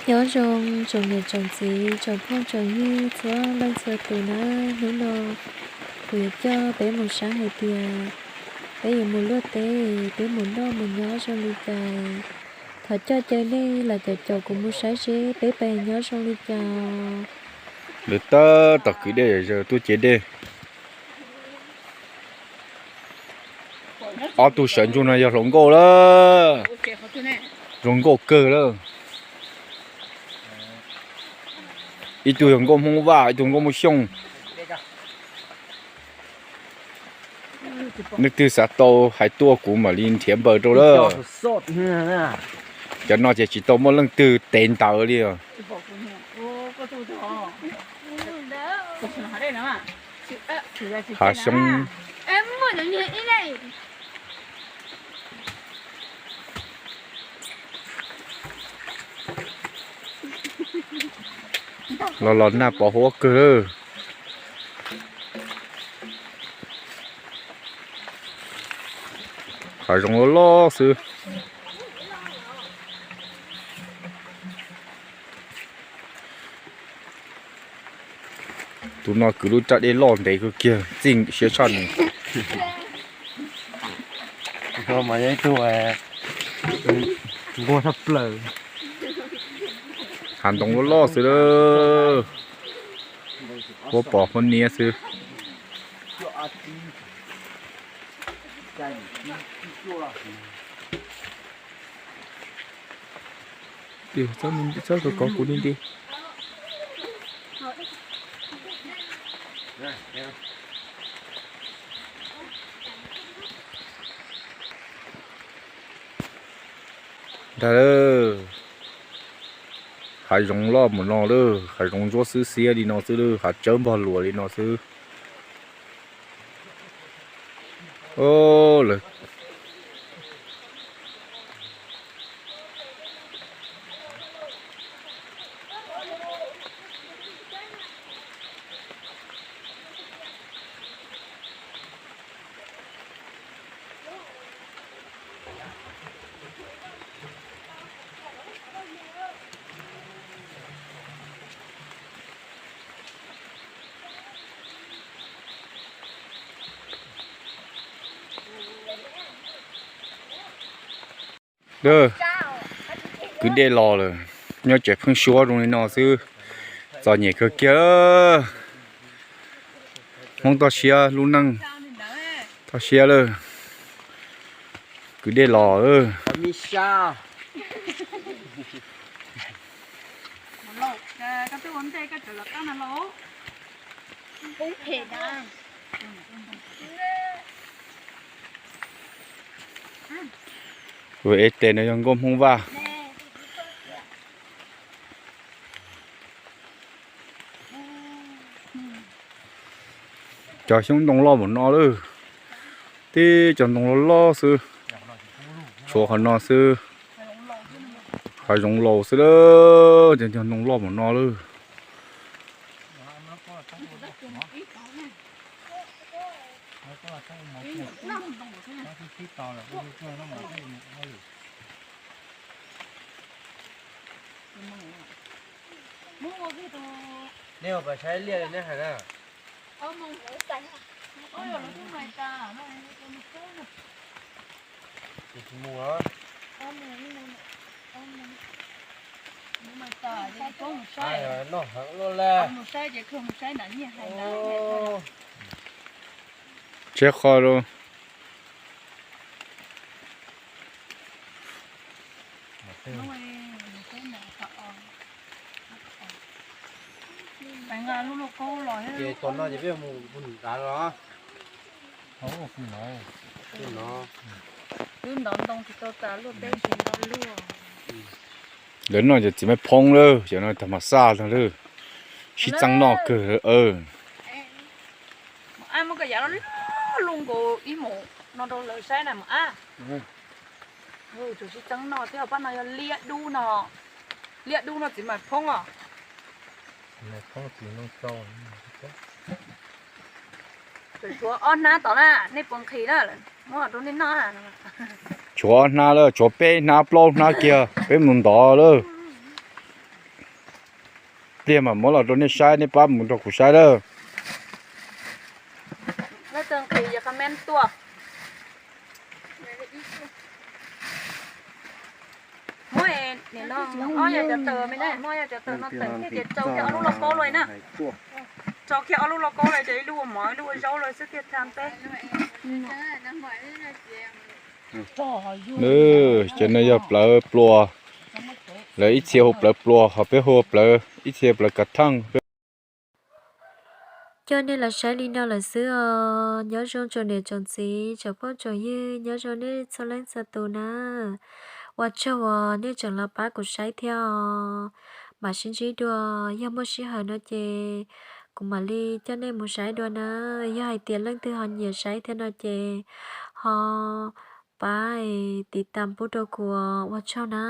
Nyob zoo tsoom niam tsoom txiv tsoom phooj tsoom ywg txhua leej txhua tus na, hnub no kuv yuav coj peb mus saib hais tias peb yuav mus luaj teb, peb mus noj mus nyob zoo li cas. Thov coj caw nej los caum caum kuv mus saib seb peb pais nyob zoo li cas. Lawv tab tom kwv dej yawm tuaj cev dej. Ob tug sawv ntsug no yog hluas nkauj lawm, zoo nkauj kawg lawm. Ib tug yog nkauj Hmoob Vaj, ib tug nkauj Hmoob Xyooj. Leej twg xav tau hais tuaj kuv mam li nrhiav npaws rau lawm. Cov no ces tsis tau muaj leej twg tev ntawv li os. Hav xyoob. Los los nag pov huab kawg. Hav zoov loj loj xwb. Tus no kwv lub raj dej loj ntev kawg kiag, txij siab tshaj nws. Mas yog ib tug nquag tshaj plaws. Hav ntoo loj loj xwb lawm. Huab pos huab niab xwb. Txhob kov kuv li nti. Ntag lawm, hav zoov loj mus no lawm, hav zoov ntsuab xwb xiab li no xwb lawm, hav tsawb npog luas li no xwb. Lawv Kwv dej los lawm, nyob tsev pheeb suab zoo li no xwb, txom nyem kawg kiag. Hmoob toj siab lub neej, toj siab lawm. Kwv dej los. Ua es tes no yog nkauj Hmoob Vaj. Cov xyoob ntoo loj npaum no lawm, tib cov ntoo loj loj xwb, tshuav qhov no xwb, hav zoov laus xwb lawm, cov ntoo loj npaum no lawm. Nej ua pais saib liaj li neb hais na. Ces tsis mus los. Noj heev luaj lawm. Tseb qho rau. Ces tom no ces peb mus nrad los. Twb ntov ntoo tsis tau tas luaj teb tsis tau luaj. Lawv noj cov txiv maiv phoob lawm, cov no tag mas xaj no lawm, sib txeeb noj kawg. Mus ab, muab koj yav loj loj nkaus ib mus no rau lawv saib na mus ab. Tsuas sib txeeb noj thiab, pab no yog liab dub no, liab dub no txiv maiv phoob os. Tshuav ob hnab tod na, nej puas nqhis na, muab rau nej noj. Tshuav ob hnab lawm, tshuav peb hnab plaub hnab kiag, peb mus ntov lawm. Pliag mam muab los rau nej saib, nej pab mus nrog kuv saib lawm. Muab cov tawm no tawm thiab ces rau kiag ob lub lauj kaub los na. Rau kiag ob lub lauj kaub los ces ib lub ua mov ib lub ua zaub los xwb tiag tha peb. Ces no yog plawv pluas, lawv ib txhia hu plawv pluas ho peb hu plawv, ib txhia plawv kav theej. Coj nej los saib li no lawm xwb os. Nyob zoo tsoom niam tsoom txiv tsoom phooj tsoom ywg, nyob zoo nej txhua leej txhua tus na. Ua tsaug uas nej tseem los pab kuv saib thiab os. Mam sib ntsib dua, yog muaj sij hawm no ces kuv mam li coj nej mus saib dua na. Yog hais tias leej twg ho nyiam saib thiab no ces ho pab tiv tas pub rau kuv, ua tsaug na.